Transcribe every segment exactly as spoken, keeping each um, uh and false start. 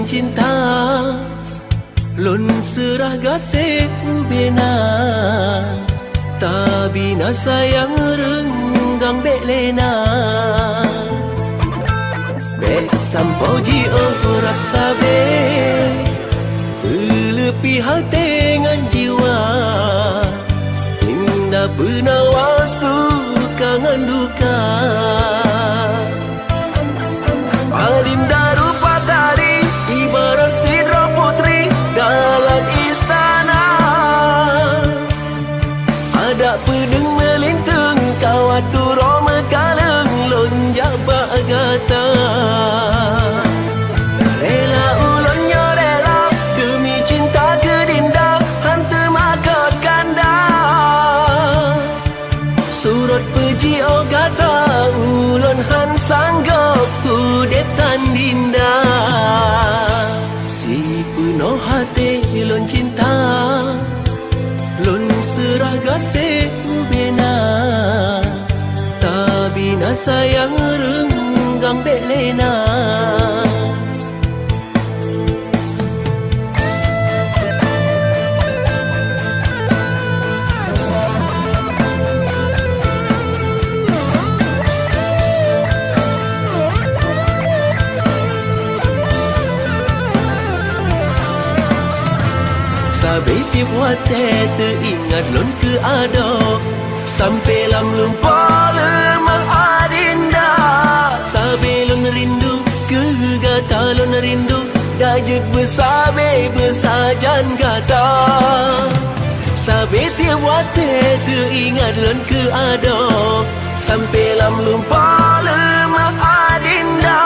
Cinta, lôn seurah gaséh ubena, tabina sayang reunggang bék lé na. Bék sampoe jiôh rab sabé, peuleupi até ngon jiwa. Indah peunawa suka ngon duka. Adinda rupa tari, ibarat sidroe putri dalam istana. Adak peudeueng meulinteung, kawat duroe meukaleueng, lôn jak bak gata. Rela ulôn nyoe rela, deumi cinta keu Dinda, han teuma kot kanda. Surot peujiôh gata, ulôn han sanggob udeb tan Dinda. Sipeunoh até lôn cinta, lôn seurah gaséh ubena, tabina sayang reunggang bék lé na. Sabe tiep watée teuingat lôn keu adoe, sampoe lam lumpoe leumoh adinda. Sabe lôn rindu, keu gata lôn rindu, dak jeuet beusabe beusajan gata. Sabe tiep watée teuingat lôn keu adoe, sampoe lam lumpoe leumoh adinda.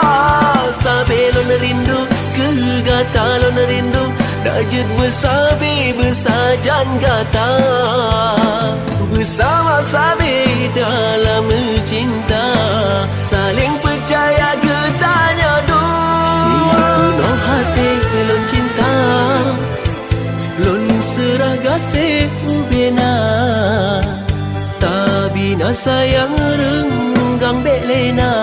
Sabe lôn rindu, keu gata lôn rindu, dak jeuet beusabe beusajan gata. Beusama sabe dalam cinta, saléng peucaya geutanyoe dua. Sipeunoh até lôn cinta, lôn seurah gaséh ubena, tabina sayang reunggang bék lé na.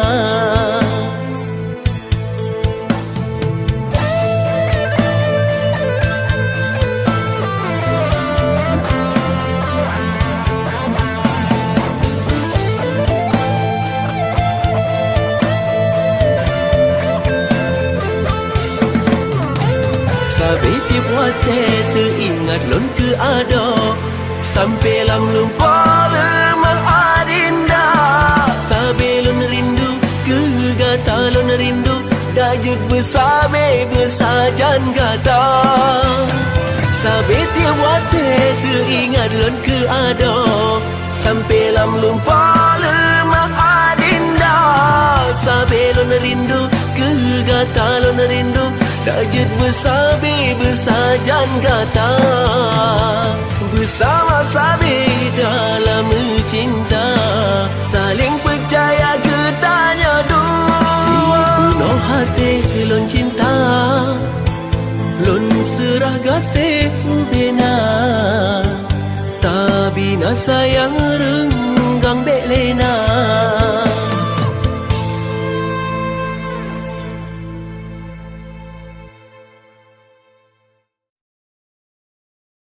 Sabe tiep watée teuingat lôn keu adoe, sampoe lam lumpoe leumoh adinda. Sabe lôn rindu, keu gata lôn rindu, dak jeuet beusabe beusajan gata. Sabe tiep watée teuingat lôn keu adoe, sampoe lam lumpoe leumoh adinda. Sabe lôn rindu, keu gata lôn rindu, dak jeuet beusabe beusajan gata. Beusama sabe dalam cinta, saléng peucaya geutanyoe dua. Sipeunoh até lôn cinta, lôn seurah gaséh ubena, tabina sayang reung